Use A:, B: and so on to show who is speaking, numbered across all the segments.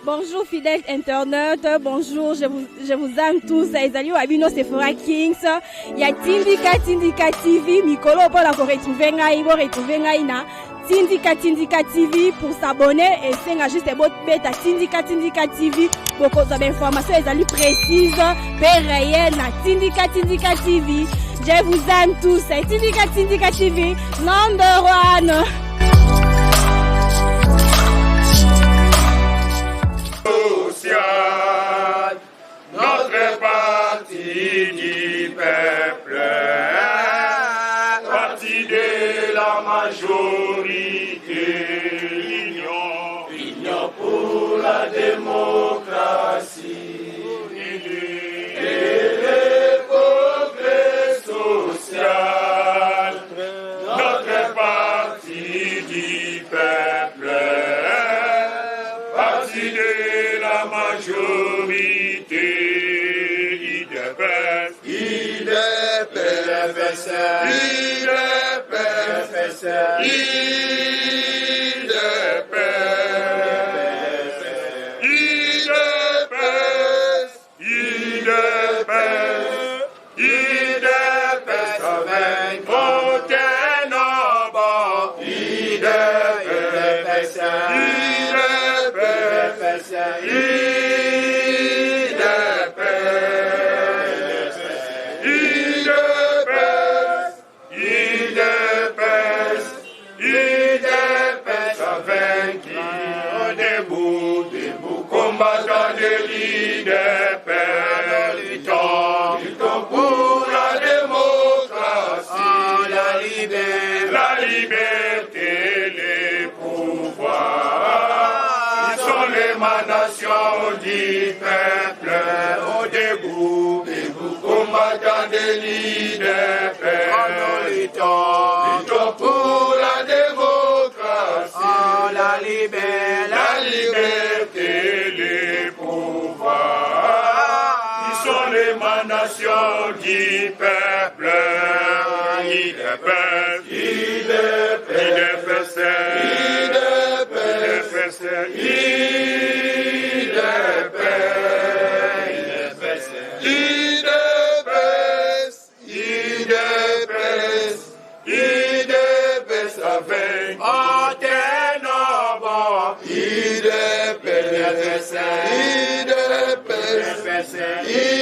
A: Bonjour fidèles internautes, bonjour, je vous, je vous aime tous. Ezali wa bino Sephora Kings ya Tindika Tindika TV mikolo mpo na ko retrouver ngai, bo retrouver ngai na Tindika Tindika TV pour s'abonner et senga juste bobeta Tindika Tindika TV bokozwa ba information ezali précise pe réelle na Tindika Tindika TV. Je vous aime tous. Tindika Tindika TV number one.
B: Social, notre parti du peuple, parti de la majorité, l'union,
C: Union pour la démocratie
B: et le progrès social, notre parti du peuple, parti de la majorité, UDPS,
C: UDPS,
B: UDPS, UDPS, UDPS, UDPS, UDPS avec Otenaba, UDPS, UDPS, UDPS, UDPS, UDPS, UDPS vaincu, debout, debout, combattant de l'UDPS, luttons, luttons pour la démocratie,
C: la liberté,
B: la liberté, les pouvoirs, ils sont l'émanation du peuple, au debout, debout, combattant de l'UDPS,
C: luttons,
B: luttons pour la démocratie,
C: la liberté,
B: la liberté, les pouvoirs, ils sont l'émanation du peuple, UDPS, UDPS, UDPS, UDPS, UDPS, UDPS, UDPS avec Otenabo,
C: UDPS,
B: UDPS,
C: UDPS, UDPS,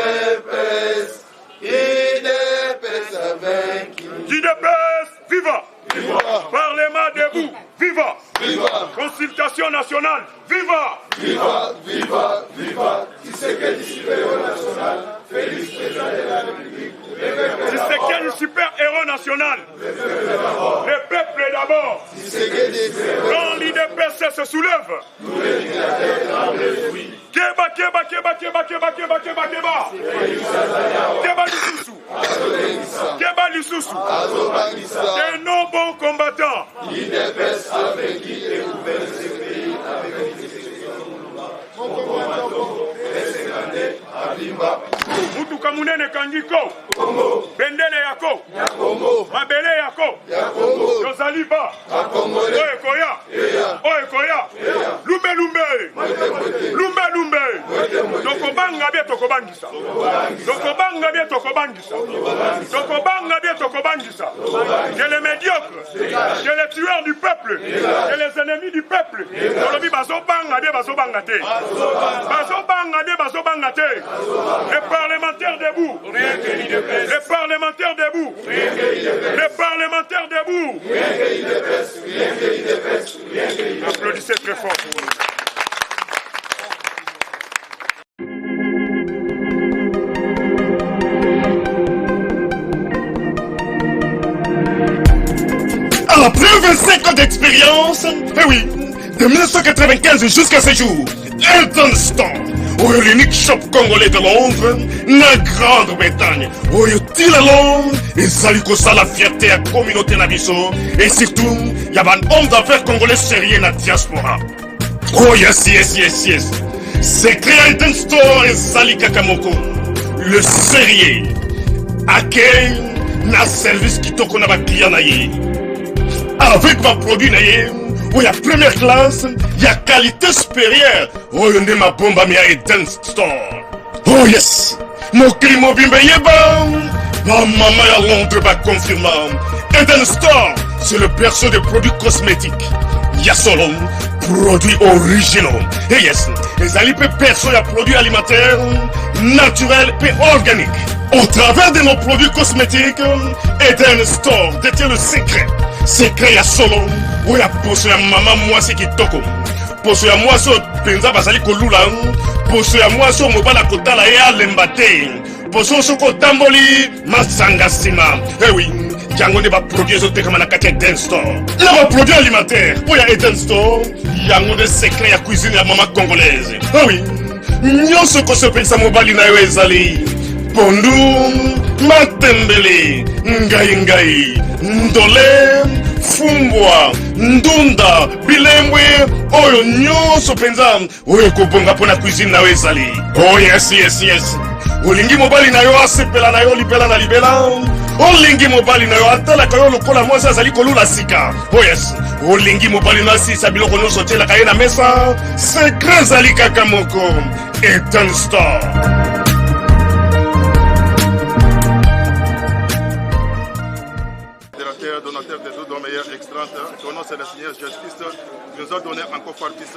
C: UDPS, UDPS vaincu.
B: UDPS, viva!
C: Viva!
B: Parlement debout, viva!
C: Viva!
B: Consultation nationale, viva!
C: Viva, viva, viva! Tshisekedi super héros national, Félix président de la République, le peuple
B: Tshisekedi super héros national, le peuple d'abord.
C: Tshisekedi super
B: Quand l'UDPS se soulève, Keba, keba, keba, keba, keba, keba, keba, keba. Keba lisusu. Keba lisusu.
C: azobangisa
B: De nos bons combattants.
C: UDPS a vaincu et gouverne ce pays avec Abimba
B: Mutuka munene kangi ko. Bendele yako.
C: ya Congo
B: Mabele yako.
C: ya Congo
B: Tozali ba.
C: bakongole
B: Oyo ekoya. Oyo ekoya. Lumbe lumbe. Lumbe lumbe. Tokobanga bie tokobangisa. Tokobanga bie tokobangisa. Tokobanga bie tokobangisa. Que les médiocres, que les tueurs du peuple, que les ennemis du peuple, tolobi bazobanga bie bazobanga te. Bazobanga bie bazobanga te. Les parlementaires debout. Les parlementaires debout. Les parlementaires debout. Applaudissez très fort pour eux.
D: Après 25 ans d'expérience, eh oui, de 1995 jusqu'à ce jour, Elton Store, oyo l'unique shop congolais de Londres, na Grande-Bretagne, oyo tila Londres, ezali kosala fierté ya communauté na biso, et surtout, ya ba hommes d'affaires congolais sérieux na diaspora. Oh yes, yes, yes, yes. Secret Elton Store ezali kaka moko. Le sérieux. Accueil, na service kitoko na baclient na ye avec baproduit na ye oyo ya première classe ya qualité supérieure oyo nde mabombami ya Eden Store. Oh yes, mokili mobimba eyeba, bamama ya Londres baconfirma, Eden Store, c'est le berceau des produits cosmétiques ya solo, produits originaux. Et yes, ezali mpe berceau ya produits alimentaires naturels mpe organiques. Au travers de nos produits cosmétiques, Eden Store détient le secret, secret ya solo oyo ya poso ya mama mwasi kitoko, poso ya mwasi oyo mpenza bazali kolula, poso ya mwasi oyo mobali akotala ye alemba te, poso soki otamboli masanga nsima. Ewi, yango nde baproduit ezotekama na kati ya Eden Store na baproduit alimentaire oyo ya Eden Store. Yango nde secret ya cuisine ya mama congolaise. Ewi, nyonso kosepelisa mobali na yo ezali pondu, matembele, ngai ngai, ndole, fumbwa, ndunda, bilembwe, oyo nyonso mpenza oyo ekobonga mpo na cuisine na yo ezali. Oh yes, yes, yes. Olingi mobali na yo asepela na yo libela na libela, olingi mobali na yo atalaka yo lokola mwasi azali kolula sika. Oh yes, olingi mobali na asilisa biloko nyonso otielaka ye na mesa. Secret ezali kaka moko: Eden Store.
C: Fédérateur, donateur des eaux meilleures extrante, ton nom c'est le Seigneur Jésus-Christ, qui nous a donné encore fois plus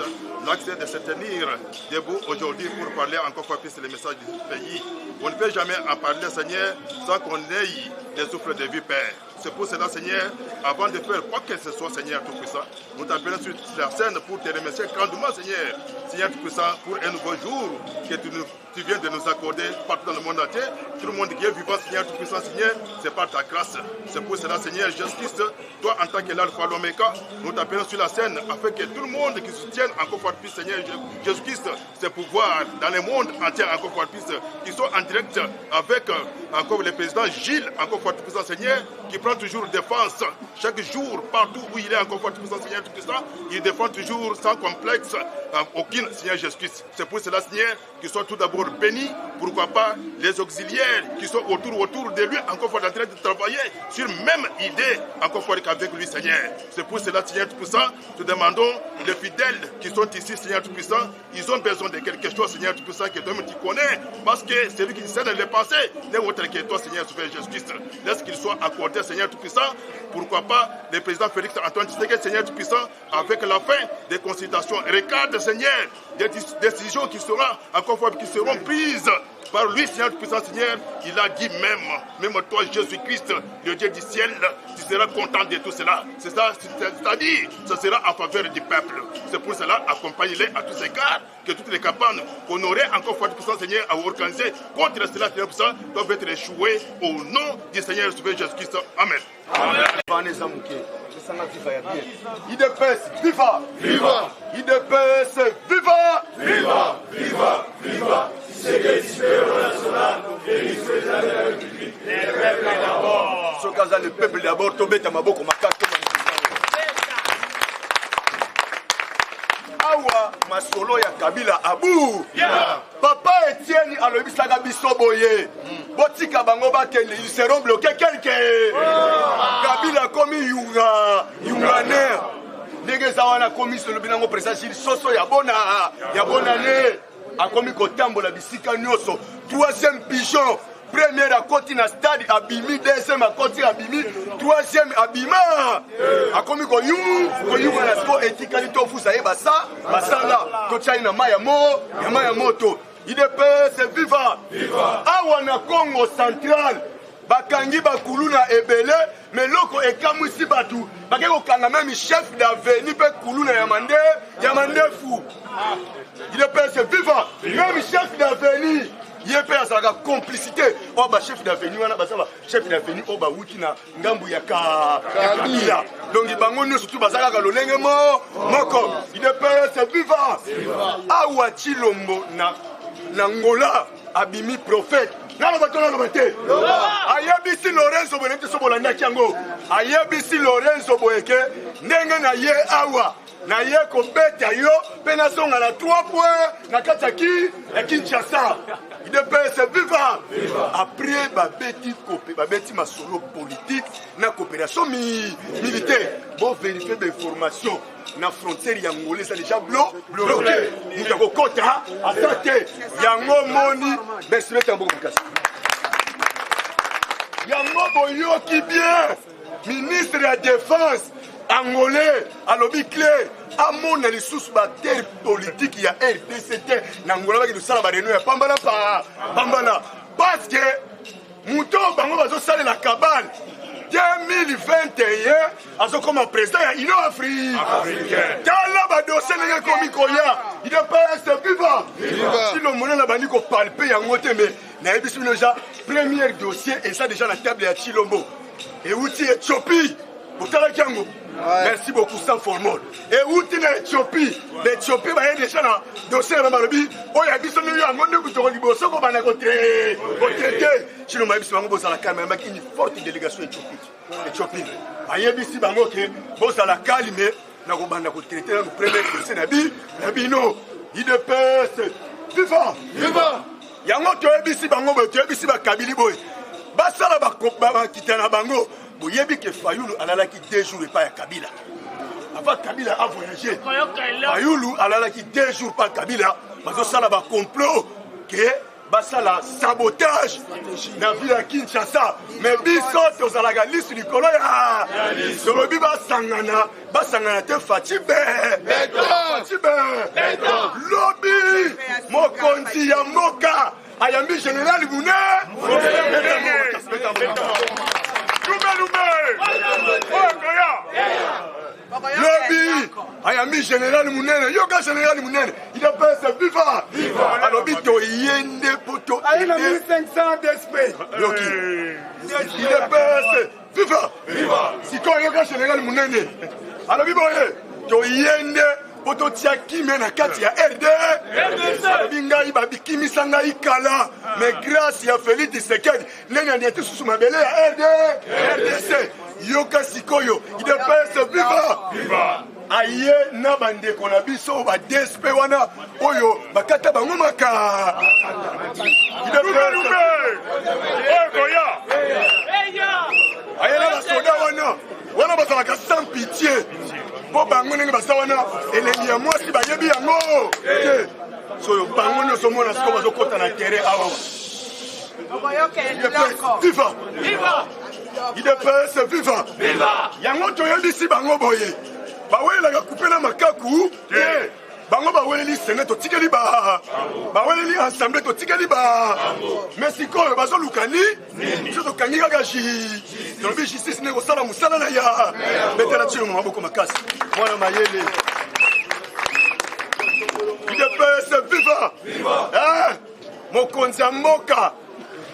C: l'accès de se tenir debout aujourd'hui pour parler encore fois plus le message du pays. On ne peut jamais en parler, Seigneur, sans qu'on ait des souffles de vie, Père. C'est pour cela, Seigneur, avant de faire quoi que ce soit, Seigneur Tout-Puissant, nous t'appelons sur la scène pour te remercier grandement, Seigneur, Seigneur Tout-Puissant, pour un nouveau jour que tu viens de nous accorder partout dans le monde entier. Tout le monde qui est vivant, Seigneur Tout-Puissant, Seigneur, c'est par ta grâce. C'est pour cela, Seigneur Jésus-Christ, toi en tant que l'Alpha, l'Oméga, nous t'appelons sur la scène afin que tout le monde qui soutienne encore fois plus, Seigneur Jésus-Christ, ses pouvoirs dans le monde entier, encore fois plus, qui sont en direct avec encore le président Gilles, encore fois tout-puissant, Seigneur, qui prend toujours défense chaque jour, partout où il est, encore fois tout-puissant, Seigneur Tout-Puissant, il défend toujours sans complexe aucune, Seigneur Jésus-Christ. C'est pour cela, Seigneur, qu'ils soient tout d'abord bénis, pourquoi pas les auxiliaires qui sont autour de lui, encore fois en train de travailler sur même idée, encore fois qu'avec lui, Seigneur. C'est pour cela, Seigneur Tout-Puissant, nous demandons les fidèles qui sont ici, Seigneur Tout-Puissant, ils ont besoin de quelque chose, Seigneur Tout-Puissant, que toi-même tu connais, parce que celui qui sait les pensées n'est autre que toi, Seigneur Jésus-Christ. Laisse qu'il soit accordé, Seigneur Tout-Puissant, pourquoi pas le président Félix Antoine Tshisekedi, Seigneur Tout-Puissant, avec la fin des consultations. Regarde, Seigneur, des décisions qui seront, encore fois, qui seront prises par lui, Seigneur Tout-Puissant, Seigneur. Il a dit même toi, Jésus-Christ, le Dieu du ciel, tu seras content de tout cela. C'est ça, c'est-à-dire, ça sera en faveur du peuple. C'est pour cela, accompagnez-les à tous égards, que toutes les campagnes qu'on aurait encore fois Tout-Puissant, Seigneur, à organiser contre cela, Seigneur Tout-Puissant, doivent être échouées au nom du Seigneur Jésus-Christ. Amen.
E: Wana eza moke, esanga viva ya bien. UDPS viva,
C: viva.
E: UDPS viva,
C: viva, viva, viva. Tshisekedi super national, Félix président de la République, le peuple d'abord.
E: Soki aza le peuple d'abord, tobeta maboko makasi. Awa masolo ya Kabila abu.
C: Yeah.
E: Papa Etienne alobisaka biso boye, botika bango bakende, ils seront bloqués quelque. Kabila akomi yunga yunganer ndenge eza wana, akomi solobi nango président Gilles soso ya bona ya bonane, akomi kotambola bisika nyonso. Troisième pigeon, première akoti na stade abimi, deuxième akoti abimi, troisième abima, akomi koyunga na siko etikali tofusa ye basa basala totiai na mai ya mo ya mai ya moto. UDPS viva. Awa na Congo Central bakangi bakuluna ebele, mais loko ekamwisi bato, bake kokanga même chef d'avenue mpe kuluna ya mande ya mandefu. UDPS viva. Même chef d'avenue ye mpe azalaka complicité oyo bachef d'avenue wana baza bachef d'avenue oyo bawuti na ngambu ya Kabila, donc bango nyonso tu baza kaka lolenge moko. UDPS viva. Awa Tshilombo na Ngola abimi prophète, naloba to naloba te, ayebisi Lorenzo boye te, so bolandaki yango, ayebisi Lorenzo boye ke ndenge na ye awa. Naye kobeta yo mpe nazonga na 3 points na kati ya ki ya Kinshasa. UDPS viva! Après babeti kope babeti masolo politique na coopération mi militaire. Bo vérifier ba information na frontière ya Angola eza déjà blo bloqué. Moto akokota ata te. Yango moni besibeta mboko makasi. Yango boyoki bien. Ministre ya défense angolais alobi clair amona lisusu baacteur politique ya rdc te na angola bakende kosala bareunion ya pambana pa pambana parce que moto oyo bango bazosalela kabale 2021 azokoma président ya union africaine. Tala badossier ndenge ekomi koya. Udps viva Tshilombo nana bandi kopalpe yango te, mais nayebisi bino deja premier dossier eza deja na table ya Tshilombo, euti Ethiopie. Botalaki yango, merci beaucoup. Sans formol euti na Ethiopie. Baethiopie baye deja na dossier na balobi oyo ya biso nde yango nde kutoko liboso kobanda kotraite. Tshilombo ayebisi bango bozala calme. Ayambaki une forte délégation Ethiopie, ayebisi bango ke bozala calme, na kobanda kotraite nano premier dossier na bi na bino. UDPS viva viva! Yango toyebisi bango boye, toyebisi bakabili boye, basala bakita na bango. Boyebi ke Fayulu alalaki 2 jours epai ya Kabila avant Kabila a voyagé. Fayulu alalaki 2 jours pa Kabila, bazosala bacomplot ke basala sabotage na ville ya Kinshasa. Mais biso tozalaka lisu likolo ya tolobi basangana, basangana te. Fatshi be, Fatshi be! Lobi mokonzi ya mboka ayambi général Mune.
B: Lumbe lumbe, oyo koya.
E: Lobi ayambi général Munene. Yoka, général Munene, UDPS viva! Alobi toye nde po to
F: aye na 1500 d'esprit.
E: Yoki, UDPS viva! Sikoyo yoka, général Munene alobi boye: toye nde mpo totia kimia na kati ya RD. Alobi ngai babikimisa ngai kala, mais grâce ya Félix Tshisekedi ndenge aniati susu mabele ya RD RDC. Yoka sikoyo, UDPS viva! Aye na bandeko na biso ba DSP wana oyo bakata bango maka.
B: Lumbe lumbe, oyo koya.
E: Aye na basoda wana wana bazalaka sans pitié, mpo bango ndenge baza wana, elengi ya mwasi bayebi yango te. Soyo bango nyonso omona sikoyo bazokɔta na terrain awa. Viva UDPS viva! Yango toyebisi bango boye: bawelelaka coupe na makaku te. Bango baweleli sene, totikeli ba baweleli assemblée, totikeli ba. Mais sikoyo bazoluka ni biso tokangi kaka ji tolobi justice nde kosala mosala na ya. Betela Tshilombo maboko makasi, mwana mayele. UDPS viva! Mokonzi ya mboka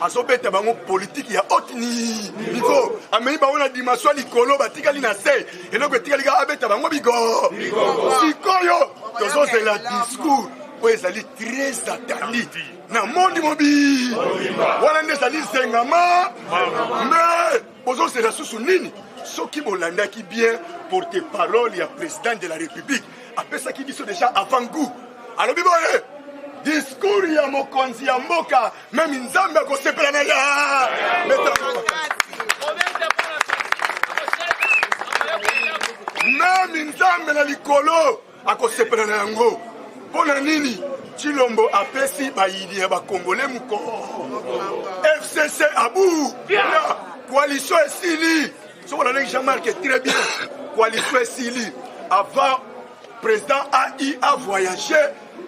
E: azobeta bango politike ya haute niveau, amemi bango na dimension ya likolo, batikali na se. Eloko etikali kaka abeta bango bigo. Sikoyo tozozela discours oyo ezali très attendu na mondi mobi wana nde ezali zengama. Mais bozozela susu nini? Soki bolandaki bien, porte parole ya président de la République apesaki biso déjà avant goût. Alobi boye: discours ya mokonzi ya mboka, même Nzambe akosepela na ya. Même Nzambe na likolo akosepela na yango. Mpo na nini? Tshilombo apesi bayini ya bakongole moko FCC abu coalition esili. Soki olandaki Jean-Marc très bien, coalition esili. Avant président ai a voyagé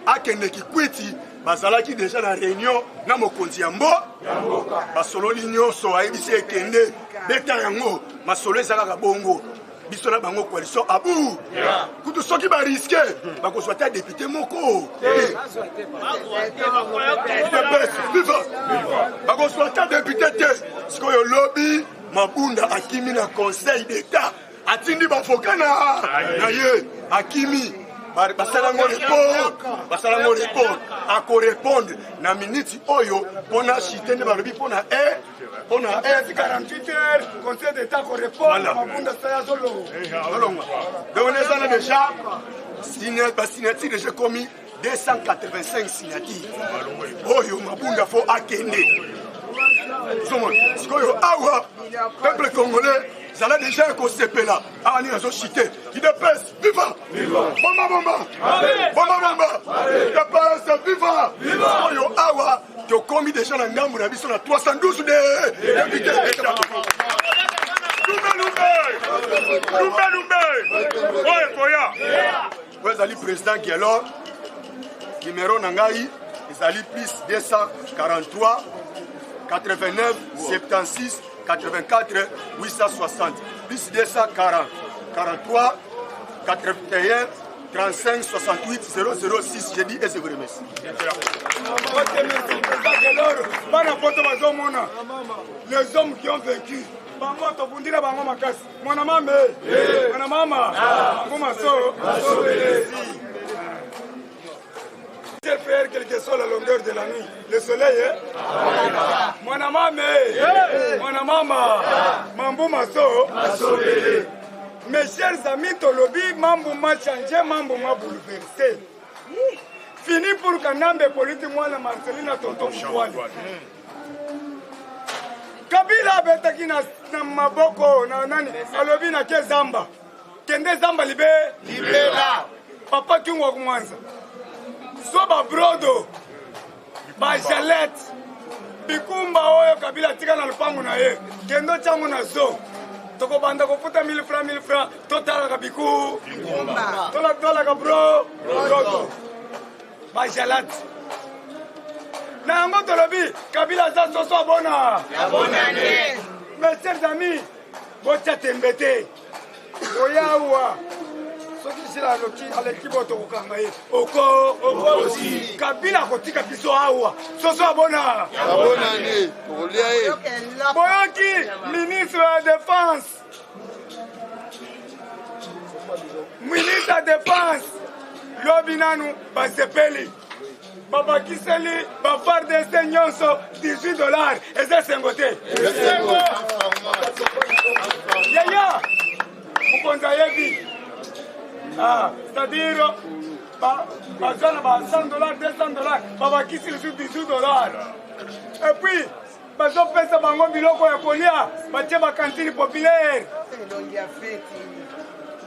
E: akende Kikwiti, bazalaki déjà na réunion na mokonzi ya mbo, basololi nyonso, ayebisi ekende beta yango. Masolo eza kaka bongo, biso na bango coalition abu. Kutu soki bariske, bakozwa ta député moko. Viva! Bakozwa ta député te. Sikoyo lobi Mabunda akimi na Conseil d'État, atindi bavoka na ye, akimi. Basalango report, basalango report. akorépondre na miniti oyo mpo na chite nde balobi mpo na e mpo na
F: e 48 heures conseil d'état akorépondre mabunda saya
E: azolongwa. Donc eza na déjà basignature déjà ekomi 285 signature oyo Mabunda fo akende. Ozomona sikoyo awa, peuple congolais, zala déjà ekosepela awa. Nini azochite? UDPS viva! Bomba bomba bomba bomba! UDPS viva! Oyo awa tokomi déjà na ngambo na biso na 312 de député.
B: Lumbe lumbe lumbe lumbe, oyo ekoya.
E: Oyo ezali président Guelor. Numéro na ngai ezali plus 243 89 76 84 860, plus 240 43 81 35 68 006. Je dis et je vous remercie.
F: Ok, merci président Guelor. Bana poto bazomona les hommes qui ont vécu bango, tobundi na bango makasi. Mwana mame, mwana mama, ngumaso. Cher frère, quelle que soit la longueur de la nuit, le soleil, eh? Mwana mame, mwana mama, mambu maso. Mes chers amis, tolobi, mambu ma changé, mambu ma bouleversé. Fini pour Kanambe Politi mwana Marcelina tonton Mutwali. Kabila abetaki na maboko na nani, alobi na ke zamba, kende zamba libe
G: libela.
F: Papa Kyungu Kumwanza, so babrodo, bajalete, bikumba oyo Kabila atika na lopango na ye, kende otyango na zo. Tokobanda kofuta 1000 francs, 1000 francs. Totalaka biku, totalaka bro brodo, bajalate na yango. Tolobi Kabila aza soso abona. Mes chers amis, botya tembe te. Oyawa soki sila aloki aleki bo, tokokanga ye oko okosi. Kabila akotika biso awa soso abona.
G: Abonane, tokolia ye.
F: Boyoki ministre ya défense, ministre ya défense lobi nanu basepeli, babakiseli baFARDC nyonso 18 dollars. Eza esengo te? Yaya mokonzi ayebi, c'est-à-dire baza na ba 100 dollars, 200 dollars, babakisi lisusu 18 dollars. Et puis bazopesa bango biloko ya kolia, batie bacantine populaire.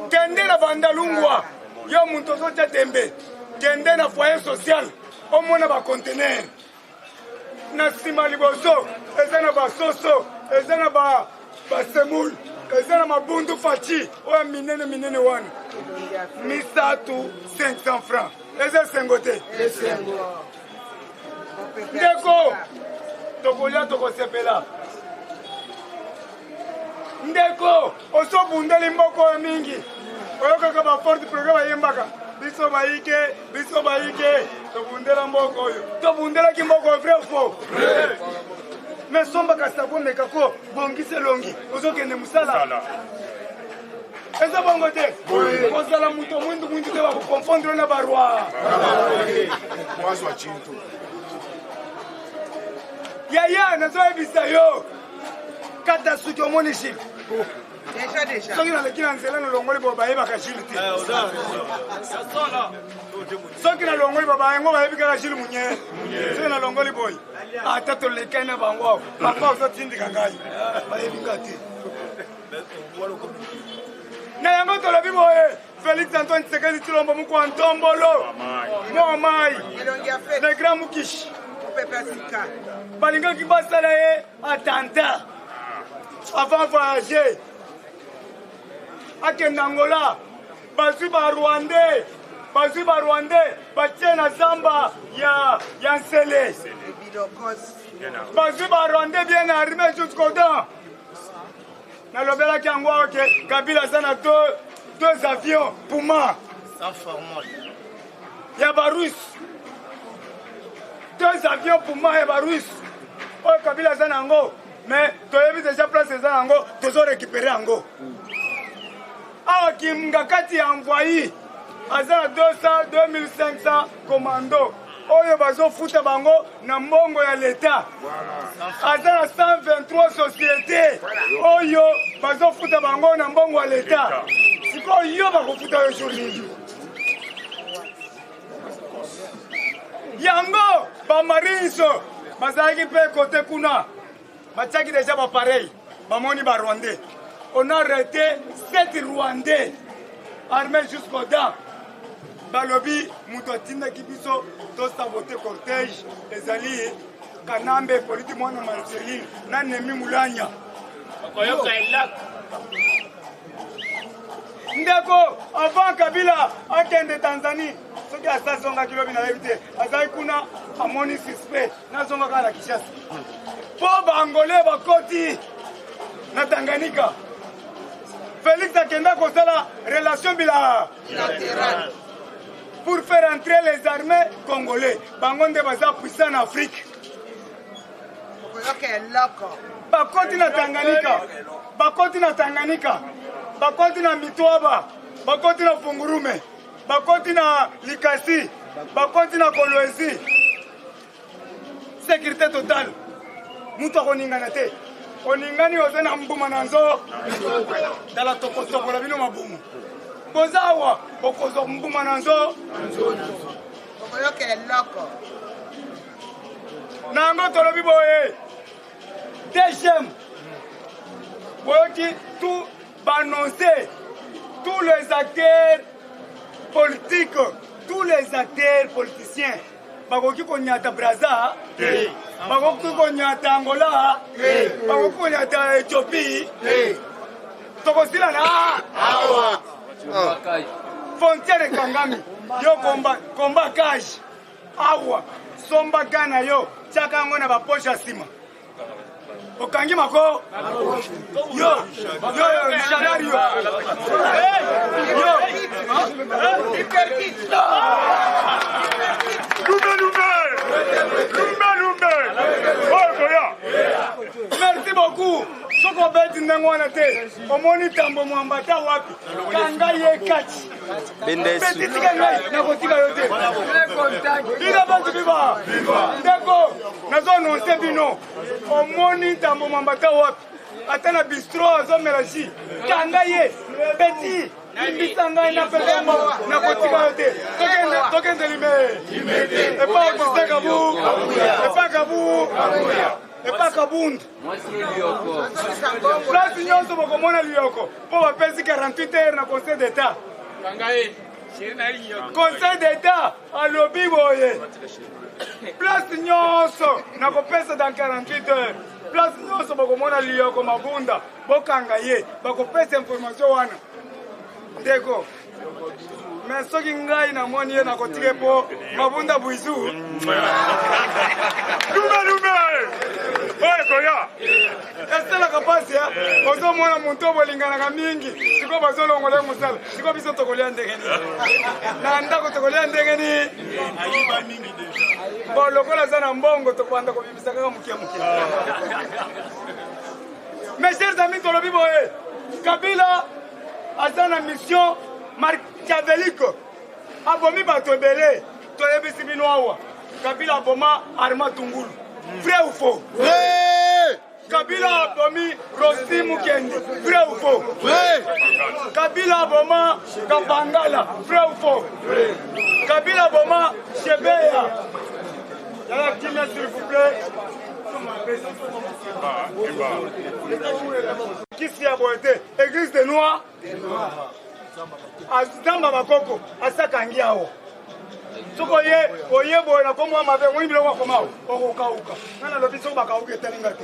F: Kende na Bandalungwa, yo moto ozotia tembe, kende na foyer social, omona baconteneur na nsima liboso eza na basoso, eza na basemoule, eza na mabundu faci oyo minene minene wana misatu, 500 francs. Eza esengo te? Ndeko, tokolia, tokosepela. Ndeko, osobundeli mboka oyo mingi, oyokaka baforte progrès bayembaka biso bayike, biso bayike tobundela mboka oyo, tobundelaki mboka oyo. Vrai, faux? Mais sombaka savon, mekako, bongisa elongi, ozokende mosala. Eza bongo te? Kozala moto mwindu mwindu te, bakoconfondre na baroi. Yaya, nazoyebisa yo, kata suki, omoni Gile. Soki naleki na nzela, nalongoli bo, bayebaka Gile te. Soki nalongoli bo, bayango bayebi kaka Gile Munye. Soki nalongoli boye, ata tolekai na bango awa, papa ozotindika ngai, bayebi nga te. Na yango tolobi boye: Félix Antoine Tshisekedi Tshilombo mokwa ntombolo mwa mai, le grand Mukishi, balingaki basala ye attentat avant voyager akende Angola. Bazwi Barwandais, bazwi Barwandais, batie na zamba ya Nsele. Bazwi Barwandais bien armé jusqu'aux dents. Nalobelaki yango awa ke Kabila aza na deux avions Puma ya Barusse, deux avions Puma ya Barusse oyo Kabila aza na yango. Mais toyebi déjà place eza yango, tozorécupérer yango awa. Kinga kati ya envoyi aza na 200 2500 commando. oyo bazofuta bango na mbongo ya leta. Aza na 123 société oyo bazofuta bango na mbongo ya leta. Sikoyo yo bakofuta yo jour nini? Yango bamarines bazalaki mpe kote kuna, batiaki deja bapareil, bamoni ba rwandais. On a arrêté 7 rwandais armés jusqu'aux dents. Balobi moto atindaki biso tosabote cortège ezali Kanambe Politi mwana Marceline na Nemi Mulanya. Ndeko, avant Kabila akende Tanzanie, soki asazongaki lobi nayebi te, azali kuna amoni suspect, nazonga kaka na Kinshasa mpo baangolais bakoti na Tanganyika. Félix akenda kosala relation bilatérale pour faire entrer les armées congolais. Bango nde baza puissant na Afrique. Bakoti na Tanganyika, bakoti na Tanganyika, bakoti na Mitwaba, bakoti na Fungurume, bakoti na Likasi, bakoti na Kolwezi. Sécurité totale. Mutu akoningana te. Oningani oza na mbuma na nzo. Tala tokotokola bino mabumu. Boza awa bokozwa mbuma na nzo.
G: Okoyoka eloko.
F: Na yango tolobi boye. DGM boyoki tout baannoncer tous les acteurs politiques, tous les acteurs politiciens bakoki konyata Brazza te, bakoki konyata Angola te, bakoki konyata Ethiopie te. Tokosila na
G: awa.
F: Frontière ekangami, yo komba komba cage awa, somba gana yo, tiaka yango na bapoche ya nsima. Okangi mako yo yo yo shadari yo yo
B: Lumbe lumbe lumbe lumbe oyo koya.
F: Merci beaucoup. Soki obeti ndenge wana te, omoni tambo mwamba ta wapi, kanga ye kati beti, tika ngai nakotika yo te. Bino bantu biba ndeko, nazo annonce bino, omoni tambo mwamba ta wapi, ata na bistro azomela jus, kanga ye beti, limbisa ngai napesa mbongo, nakotika yo te. Tokende lime epa Augustin Kabu, epa Kabu, epa Kabund, place nyonso bokomona liyoko, mpo bapesi 48 heures na Conseil d'État. Conseil d'État alobi boye, place nyonso nakopesa dans 48 heures, place nyonso bokomona liyoko Mabunda, bokanga ye, bakopesa information wana ndeko. Mais soki ngai namoni ye, nakotika mpo Mabunda bwizu.
B: Lumbe lumbe oyo koya.
F: Esalaka mpasi, ozomona moto oyo bolinganaka mingi, sikoyo bazolongola ye mosala. Sikoyo biso tokolia ndenge nini na ndako? Tokolia ndenge nini? Bon, lokola aza na mbongo, tokobanda kobimisa kaka moke moke. Mes chers amis, tolobi boye, Kabila aza na mission machiavélique, abomi bato ebele. Toyebisi bino awa, Kabila aboma Armand Tungulu, vrai ou faux?
G: Vrai.
F: Kabila abomi Rossy Mukendi, vrai ou faux?
G: Vrai.
F: Kabila aboma Kapangala, vrai ou faux? Kabila aboma Chebeya. Yaya kimia, s'il vous plaît. Kisi ya boye te, église de noir, azamba bakoko asakangi awa. Soki oye oye boye na kombo ya mabe, omoni biloko akoma awa, okokauka. Nga nalobi, soki bakauki etalinga te,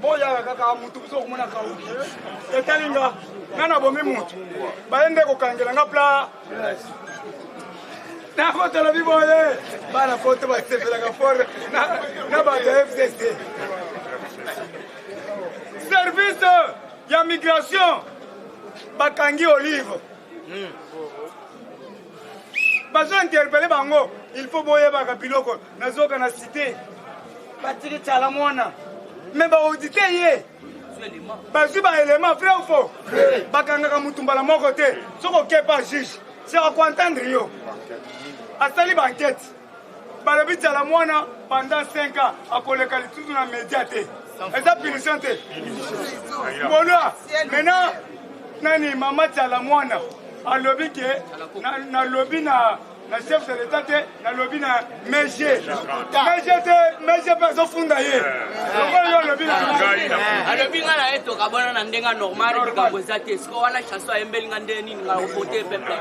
F: boyaka kaka mutu. Biso okomona kauki etalinga nga, nabomi mutu, baye nde kokangela nga pla nako. Tolobi boye, bana poto basepelaka fort na bato ya FCC. Service ya migration bakangi Olive, bazo interpeller bango. Il faut boyebaka biloko nazoka na cité, batiki tiala mwana me baauditer ye, bazwi baélément. Vrai ou faux? Bakangaka mutu mbala moko te. Soki okepa juge, seka koentendre yo, asali baenquête. Balobi Tshala Mwana pendant 5 ans akoleka lisusu na media te. Eza punition te. Bolwa maintenant nani mama Tshala Mwana alobi ke nalobi na na chef de l'etat te, nalobi na meje meje te, meje mpe azofunda ye lokola yo olobi na
H: ngai. Alobi nga na ye tokabwana na ndenge normal, likambo eza te. Siko wana chanson ayembeli nga nde nini nga ovote peuple.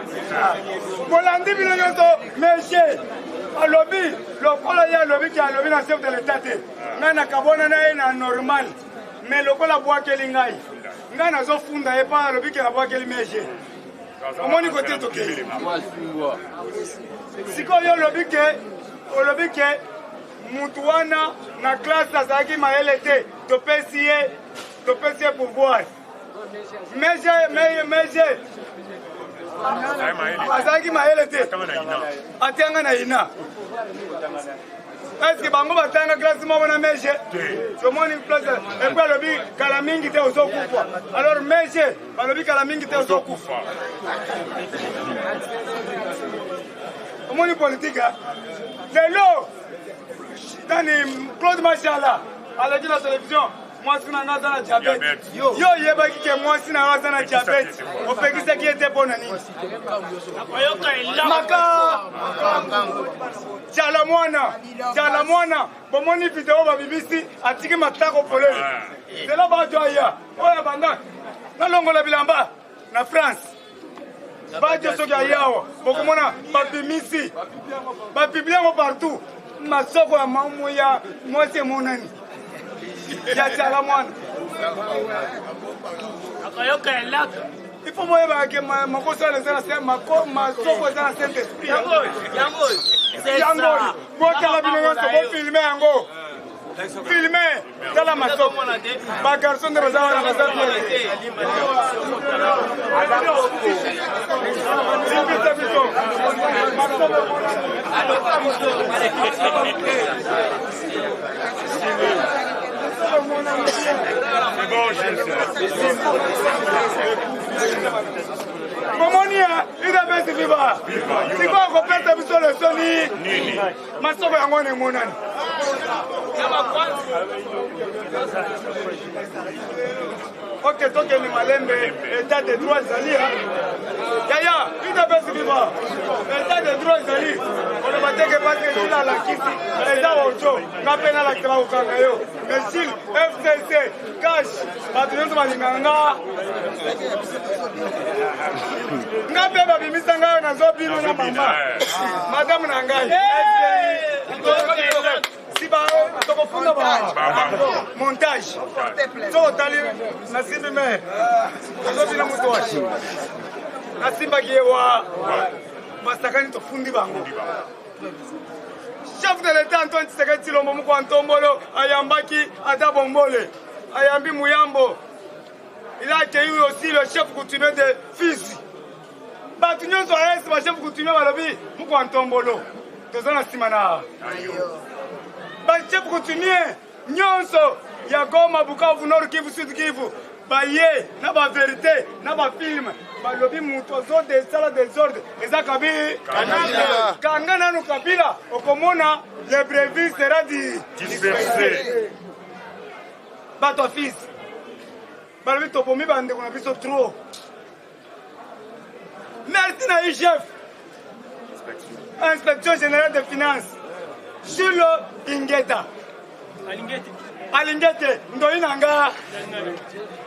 F: Bolandi bino nyonso, meje alobi lokola ye alobi ke alobi na chef de l'etat te, ngai nakabwana na ye na normal, mais lokola abwakeli ngai, ngai nazofunda ye mpo alobi ke nabwakeli meje. Omoni kote tokei sikoyo, olobi ke olobi ke mutu wana na classe azalaki mayele te, topesi ye pouvoir. Meje azalaki mayele te, atianga na ina. Est-ce bango batanga classe moko na meje? Tomoni place et puis alobi kala mingi te ozokufa. Alors meje balobi kala mingi te ozokufa. Omoni politique lelo, nani Claude Mashala aleki na télévision, mwasi na nga aza na diabète. Yo oyebaki ke mwasi na yo aza na diabète, opekisaki ye te mpo na nini? Maka Tshala Mwana, Tshala Mwana, bomoni video babimisi, atiki matako polele. Zela bato aya oyo banda nalongola bilamba na France. Bato soki ayawa bokomona babimisi, bapublier yango partout, masoko ya mamu ya mwasi emonani ya Tshala Mwana.
H: Akoyoka elaka.
F: Il faut boyebaka ke makosala eza na masoko, eza na saint esprit.
H: Yango
F: yango botala bino nyonso, bofilmer yango, filme, tala masoko. Bagarçon nde baza wana, baza bien. Limbisa biso, masoko.
B: C'est bon, Gilles.
F: Bomoni ya UDPS viva. Sikoyo akopesa biso lesoni masoko yango wana emonani. Ok, tokende malembe. État de droit ezali yaya. UDPS viva. État de droit ezali. Koloba teke parce que Gilles alakisi eza ojo, nga mpe nalakisa, bakokanga yo. Mais Gilles, FCC cash, bato nyonso balingaka nga. Nga mpe babimisa ngai oyo nazobino na mama madame na ngai. Si tokofunda ba montage, so otali nasimbi mere, tozobina moto washi nasimbaki ye wa basakani, tofundi bango. Chef de l'État Antoine Tshisekedi Tshilombo moko Ntombolo ayambaki ata bombole, ayambi Muyambo. Il a accueilli aussi le chef coutumier de Fizi. Bato nyonso aesi, bachef coutumier balobi moko Ntombolo toza na nsima na bachef coutumier nyonso ya Goma, Bukavu, Nord Kivu, Sud Kivu, baye na bavérité na bafilm, balobi moto azosala désordre eza Kabila. Kanga nanu Kabila, okomona le brevis sera
B: dispersé.
F: Bato ya Fizi balobi tobomi bandeko na biso trop. Merci na IGF, Inspection générale de finance, Jules Ingeta Alingete, ndoi na nga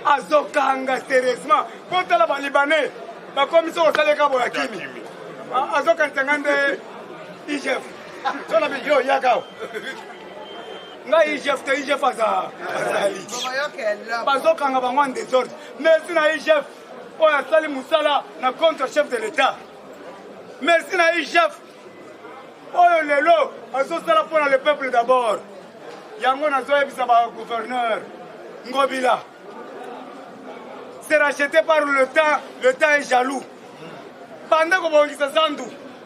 F: azokanga sérieusement. Mpo tala balibanais bakomi so kosaleka boya kimi, azokanisa nga nde IGF. So na yo yaka, ngai IGF te, IGF azali, bazokanga bango en désordre. Merci na IGF oyo asali mosala na contre chef de l'État. Merci na IGF oyo lelo azosala mpona le peuple d'abord. Yango nazoyebisa bagouverneur, Ngobila c'est racheté par le temps. Le temps est jaloux. Banda kobongisa zandu,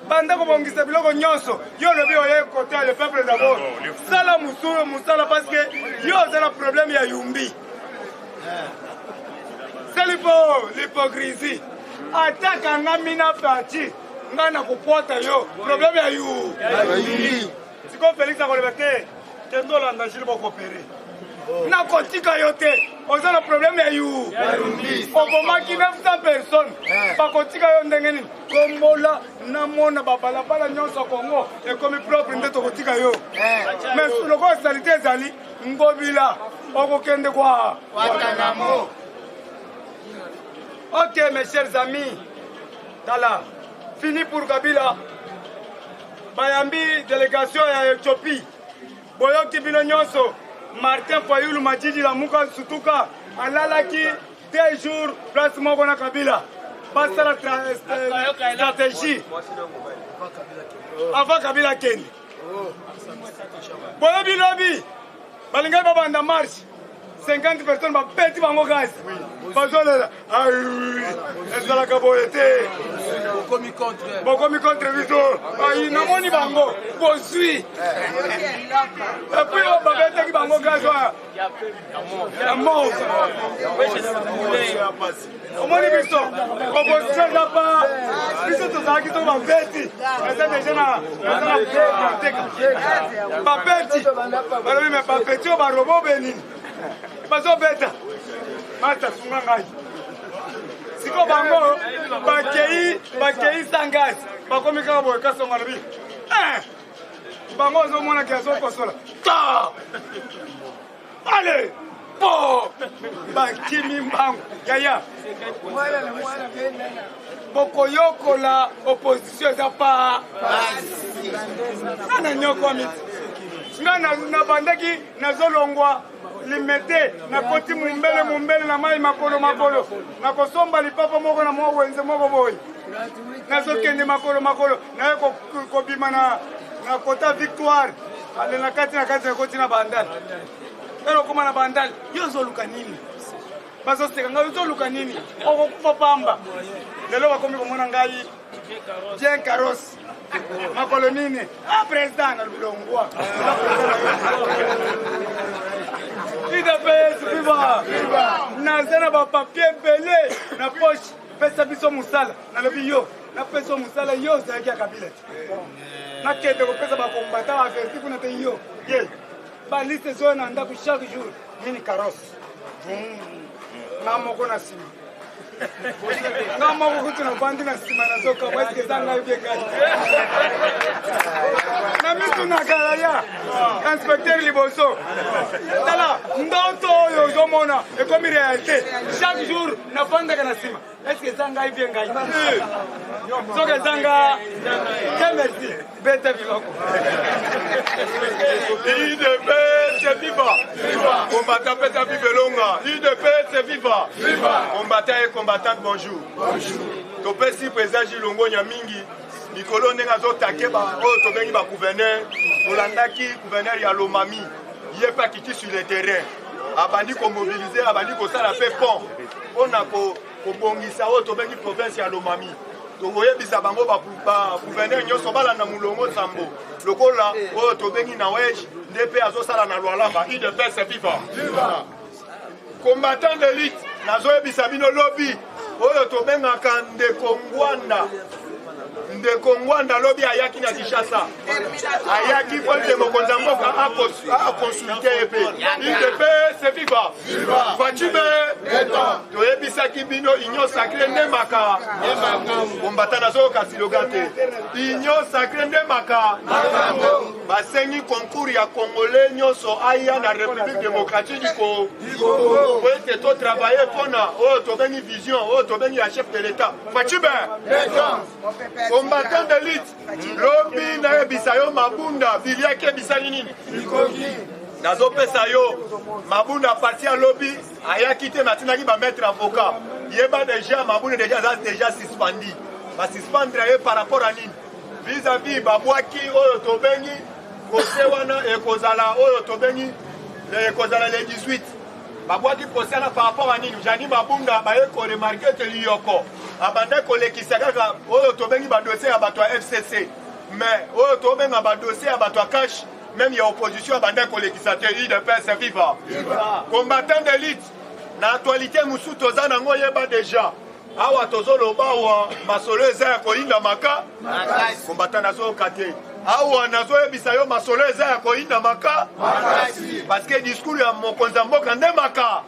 F: banda kobongisa biloko nyonso. Yo olobi oye kote le peuple d'abord, sala mosala, mosala, parce que yo oza na problème ya yumbi. C'est l'hypocrisie. Ata kangami na parti, ngai na kopwata yo problème ya yu. Sikoyo Felix akoloba te, kende olanda Jules bokopere. Oh. Nakotika yo te, oza na problème ya yu. Obomaki 900 personnes, eh. bakotika yo ndenge nini? Kombola namona babalabala nyonso ya Congo ekomi propre nde tokotika yo. Eh. Mais lokola salite ezali, Ngobila okokende kwa
G: Guantanamo.
F: Ok mes chers amis, tala fini pour Kabila. Bayambi delegation ya Ethiopie. Boyoki bino nyonso Martin Fayulu Madidi Lamuka Sutuka alalaki deux jours place moko na Kabila. Basala euh, stratégie avant Kabila akende. Boyebi lobi balingaki babanda marche 50 personnes babeti bango gaz bazolela ezalaka boye te bokomi contre biso ai namoni bango bozwi epuis oyo babetaki bango gaz wana ya mort omoni biso opposition eza pa biso tozalaki to babeti eza deja na teka babeti balobi me babeti oyo barobo benini bazobeta mata sunga ngai siko bango bakei bakei sans gaz bakomi kaka boye kasongo alobi eh! bango ozomonaki azokosola ta ale po bakimi mbangu yaya bokoyokola opposition eza pa nga na nyokwami nga nabandaki nazolongwa limete nakoti mumbele mumbele na mai makolo makolo nakosomba lipapa moko na mwa wenze moko boye nazokende makolo makolo naye kobima na na kota victoire ale na kati na kati nakoti na bandal elo okoma na bandal yo ozoluka nini bazoseka ngai ozoluka nini okokufa pamba lelo bakomi komona ngai bien carosse makolo nini ah président na longwa udps viva naza na bapapier ebele na poche pesa biso mosala nalobi yo napesa yo mosala yo ozalaki ya kabila te nakende kopesa bakombata averti kuna te yo ye baliste ezoya na ndako chaque jour nini carosse nga moko na nsima nga moko kutu navandi na nsima nazokamwa eske eza ngai bie ngai na mitunaka yaya inspecteur liboso tala ndoto oyo ozomona ekomi réalité chaque jour nafandaka na nsima eske eza ngai bie ngai soki eza nga te merci beta biloko
B: udps viva combattant pesa vive elonga udps viva combattant et combattante bonjour topesi président Gilles mingi mikolo ndenge azotake oyo tobengi bagouverneur tolandaki gouverneur ya lomami ye mpe akiti sur le terrain abandi komobilize abandi kosala mpe pont mpo na kobongisa oyo tobengi province ya lomami tokoyebisa bango bagouverneur nyonso balanda molongo nsambo lokola oyo tobengi na wej nde mpe azosala na lwalaba udps viva combattant d'élite nazoyebisa bino lobi oyo tobengaka ndeko ngwanda ndeko ngwanda lobi ayaki na kinshasa ayaki mpo ete mokonzi ya mboka akonsulte ye mpe udps viva facibe toyebisaki bino union sacré nde maka kombata nazoyoka siloga te union sacré nde maka basengi concours ya congolais nyonso aya na république démocratique du congo po ete totravaille mpona oyo tobengi vision oyo tobengi ya chef de l'état facibe combattant d'élite lobi nayebisa yo mabunda biliaki ebisali nini nazopesa yo mabunda parti ya lobi ayaki te natindaki bamaître avocat yeba deja mabunda deja aza deja suspendi basuspendre ye par rapport à nini vis-à-vis babwaki oyo tobengi procès wana ekozala oyo tobengi ekozala le 18 babwaki procès wana par rapport à nini jani mabunda baye koremarke ete liyoko abandaki kolekisa kaka oyo tobengi badossier ya bato ya fcc mais oyo tobenga badossier ya bato ya cash meme ya opposition abandaki kolekisa te udps viva combattant d'élite na actualité mosusu toza nango yeba déjà awa tozoloba awa masolo eza ya koyinda maka combattant nazoyoka te.
E: Awa nazoyebisa yo masolo eza ya koyinda maka parce que discours ya mokonzi ya mboka nde maka.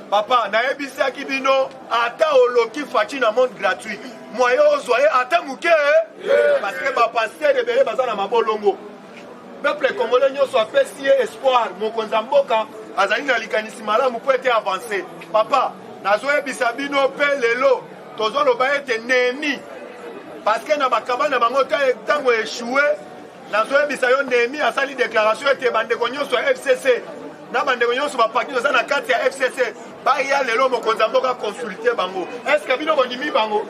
E: Papa, nayebisaki bino ata oloki Fatshi na monde gratuit, moyen ozwa ye ata moke, parce que ba pasteurs ebele baza na mabolongo. Peuple congolais nyonso apesi ye espoir, mokonzi ya mboka azali na likanisi malamu mpo ete avance. Papa, nazoyebisa bino mpe lelo tozoloba ete Nehemi, parce que na bakaba na bango ntango echoue, nazoyebisa yo Nehemi asali déclaration ete bandeko nyonso ya FCC na bandeko nyonso bapaki toza na kati ya FCC baya lelo mokonzi ya mboka consulte bango. Est-ce bino bondimi bango?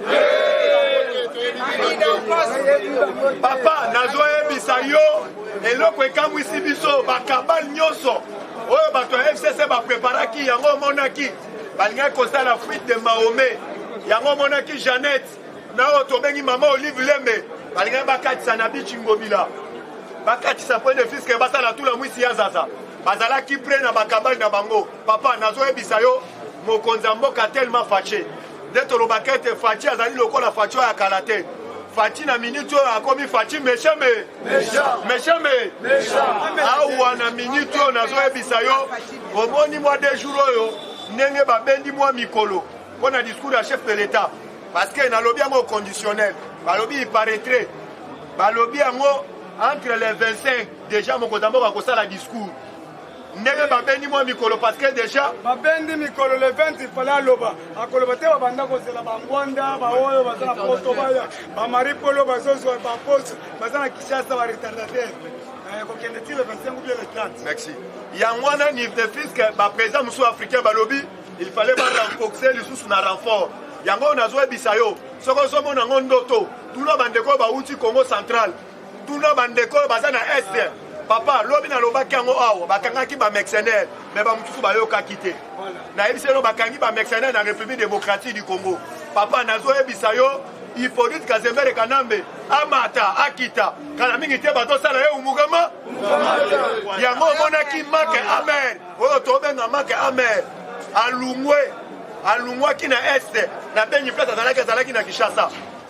E: Papa, nazoyebisa yo eloko ekamwisi biso, bakabale nyonso oyo bato ya FCC bapreparaki yango, omonaki balingaki kosala fuite de Mahomet, yango omonaki Jeannette na oyo tobengi mama Olive Lembe balingaki bakatisa na bichi Ngobila, bakatisa point de fisque, basala tula mwisi ya zaza, bazalaki pre na bakabale na bango. Papa, nazoyebisa yo mokonzi ya mboka tellement Fatshi, nde tolobaka ete Fatshi azali lokola Fatshi oyo ya kala te. Fatshi na minute oyo akomi Fatshi méchant, me méchant, me awa na minute oyo nazoyebisa yo, omoni mwa 2 jours oyo ndenge babendi mwa mikolo mpo na discours ya chef de l'État, parce que nalobi yango conditionnel, balobi il paraîtrait, balobi yango entre les 25 déjà mokonzi ya mboka akosala discours, ndenge babendi mwa mikolo parce que déjà
F: babendi mikolo. Le 20 il fallait aloba, akoloba te. Babanda kozela bangwanda baoyo baza na poto, baya bamari polo bazozwa baposte, baza na Kinshasa, baretardataire kokende ti le 25 ou bien le 30.
E: Merci. Yango wana ne fût-ce que baprésident mosusu africain balobi il fallait barenforcer lisusu na renfort. Yango oyo nazoyebisa yo, soki ozomona yango ndoto, tuna bandeko oyo bauti Congo Central, tuna bandeko oyo baza na Est. Papa, lobi nalobaki yango awa, bakangaki bamercenaire, mais bamosusu bayokaki te. Nayebisa yo, bakangi bamercenaire na République démocratique du Congo. Papa, nazoyebisa yo Hippolyte Kazembere Kanambe amata akita kala mingi te, bazosala ye umukama. Yango omonaki make amer oyo tobenga make amer alungwe, alungwaki na Est na Beni, place azalaki na Kinshasa,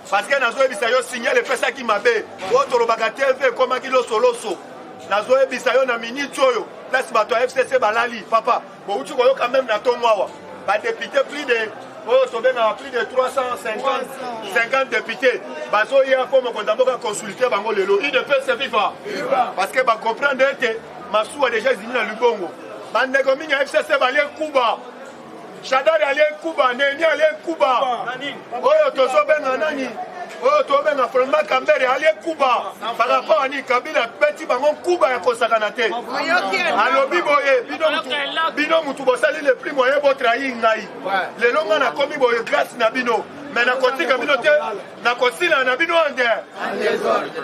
E: parce que nazoyebisa yo signal epesaki mabe oyo tolobaka TV ekomaki losoloso. Nazoyebisa yo na minute oyo place bato ya FCC balali, papa, bouti koyoka même na ntongo awa badéputé plus de oyo tobengaka plus de 350 50 député bazoya mpo mokonzi ya mboka consulte bango lelo. UDPS viva! Parce que bacomprendre ete masuwa déjà ezindi na libongo. Bandeko mingi ya FCC balie kuba, Shadari alie nkuba, Neni alie nkuba, oyo tozobenga nani, oyo tobenga Frema Kambere alie nkuba par rapport ani Kabila beti bango nkuba ya kosakana te. Alobi boye: bino mutu bosali le plus moyen botrahir ngai, lelo ngai nakomi boye grâce na bino, mais nakotika bino te, nakosila na bino ande.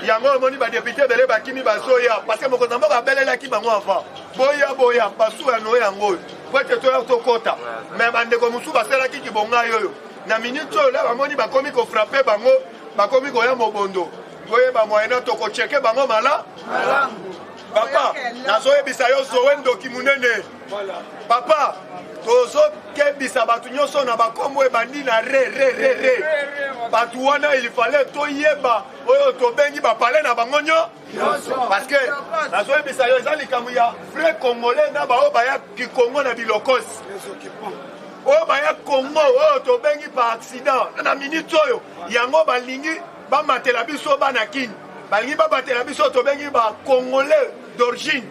E: Yango omoni badéputé ebele bakimi, bazoya parce que mokonzi ya mboka abelelaki bango avant: boya, boya, basuwa ya noye yango oyo po ete toya tokɔta. Mais bandeko mosusu basalaki kibongai oyo na minute oyo la bamoni bakomi kofrapper bango, bakomi koya mobondo. Toyeba moyena tokocheke bango mala. Papa, nazoyebisa yo zowe ndoki monene. Papa, tozokebisa bato nyonso na bakombo ebandi na re re re re. Bato wana il fallait toyeba oyo tobengi bapale na bango nyo, parce que nazoyebisa yo eza likambo ya vrai congolais na baoyo baya kikongo na bilokosi, oyo baya Congo oyo tobengi par accident. Na minute oyo yango balingi bamatela biso bana Kini, balingi babatela biso tobengi bacongolais d'origine.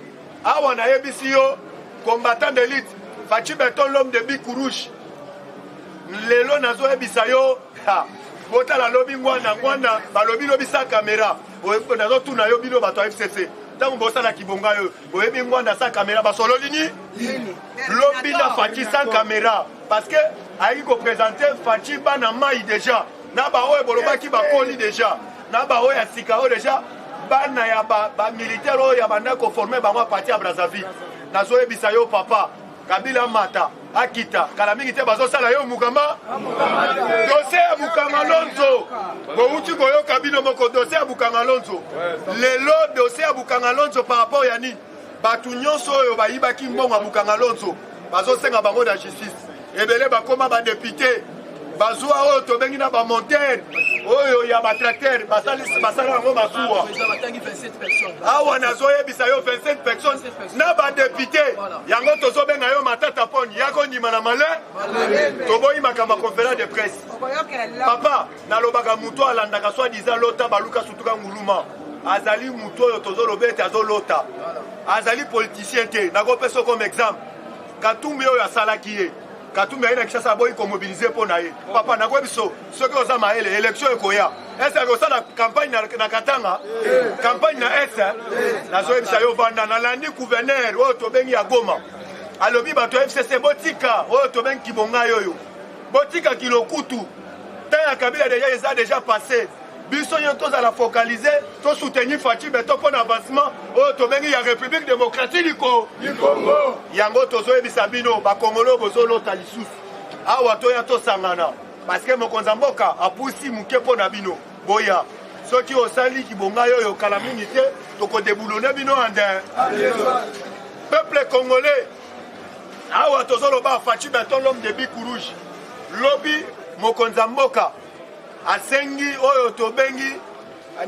E: Awa nayebisi yo, combattant d'élite Fatshi Béton, l'homme de bic rouge, lelo nazoyebisa yo, botala lobi ngwana ngwana balobi lobi sa caméra. Nazotuna yo, bino bato ya FCC, ntango bosala kibonga oyo, boyebi ngwanda sans caméra basololi ni lobi na Fatshi sans caméra, parce que ayaki koprésenter Fatshi bana mai déjà na baoyo bolobaki bakoli déjà, na baoyo ya sika oyo déjà bana ya bamilitaire oyo ya banda koformer bango à partir ya Brazzaville. Nazoyebisa yo, papa, Kabila mata akita kala mingi te, bazosala yo mukama. Dossier ya Bukanga Lonzo, bouti koyoka bino moko dossier ya Bukanga Lonzo. Lelo dossier ya Bukanga Lonzo par rapport ya nini? Bato nyonso oyo bayibaki mbongo ya Bukanga Lonzo, bazosenga bango na justice. Ebele bakóma badéputé. Bazwa oyo tobengi na bamontere oyo ya batracteur, basala yango masuwa. Awa nazoyebisa yo 27 personnes na badepute. Yango tozobenga yo Matata Poni, ya kondima na male. Toboyi makambo ya conférence de presse. Papa, nalobaka moto alandaka soi disant lota baluka sutuka nguluma, azali moto oyo tozoloba ete azolota, azali politicien te. Nakopesa comme exemple Katumbi oyo asalaki ye. Katumbi aye na Kinshasa, aboyi komobilize mpo na ye. Papa, nakoyebi so soki oza mayele, élection ekoya, ese akosala campagne na Katanga, campagne na Est. Nazoyebisa yo, vanda. Nalandi gouverneur oyo tobengi ya Goma, alobi bato ya FCC botika oyo tobengi kibongai oyo, botika kilokutu. Temps ya Kabila déjà eza déjà passé. Biso nyonso tozala focalisé, tosoutenir Fatshi Béton mpo na avancement oyo tobengi ya République démocratique du Congo. Yango tozoyebisa bino bakongolo, bozolota lisusu awa, toya tosangana, parce que mokonzi ya mboka apusi moke mpo na bino. Boya, soki osali kibongai oyo, kala mingi te tokodéboulonner bino ande. Peuple congolais, awa tozoloba Fatshi Béton, l'homme de bic rouge. Lobi mokonzi ya mboka asengi oyo tobengi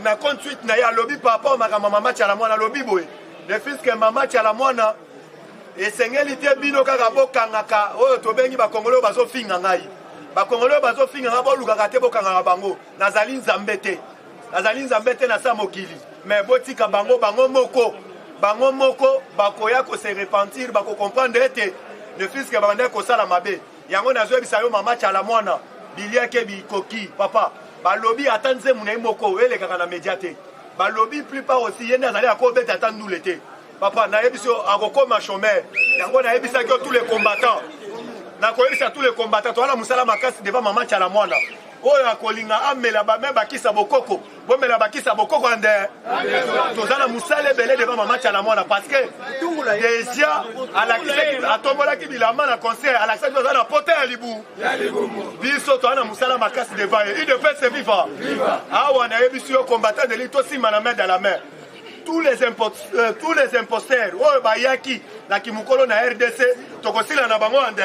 E: na compte suite na ye, alobi par rapport makambo mama Tshala Mwana, alobi boye: ne fût-ce que mama Tshala Mwana, esengeli te bino kaka bokangaka oyo tobengi bakongole oyo bazofinga ngai. Bakongole oyo bazofinga ngai, bolukaka te bokangaka bango. Nazali Nzambe te, nazali Nzambe te na sa mokili. Mais botika bango, bango moko, bango moko bakoya kose repentir, bakocomprendre ete ne fût-ce que babandaki kosala mabe. Yango nazoyebisa yo, mama Tshala Mwana, biliaki bikoki. Papa, balobi ata nzembo na ye moko elekaka na media te. Balobi plupart aussi ye nde azali akobeta ata ndule te. Papa, nayebisi yo, akokoma chômeur. Yango nayebisaki yo, tous les combattants, nakoyebisa tous les combattants, toza na mosala makasi devant mama Tshala Mwana. Oyo akolinga amela bame bakisa bokoko, bomela bakisa bokoko ande. Toza na mosala ebele devant mama Tshala Mwana, parce que déjà alakisaki, atombolaki bilamba na concert, alakisaki toza na pota ya libu. Biso toza na mosala makasi devant ye. UDPS viva! Awa nayebisi yo, combattant de tosimba na main dans la main. Tous les imposteurs oyo bayaki na kimokolo na RDC, tokosila na bango ande.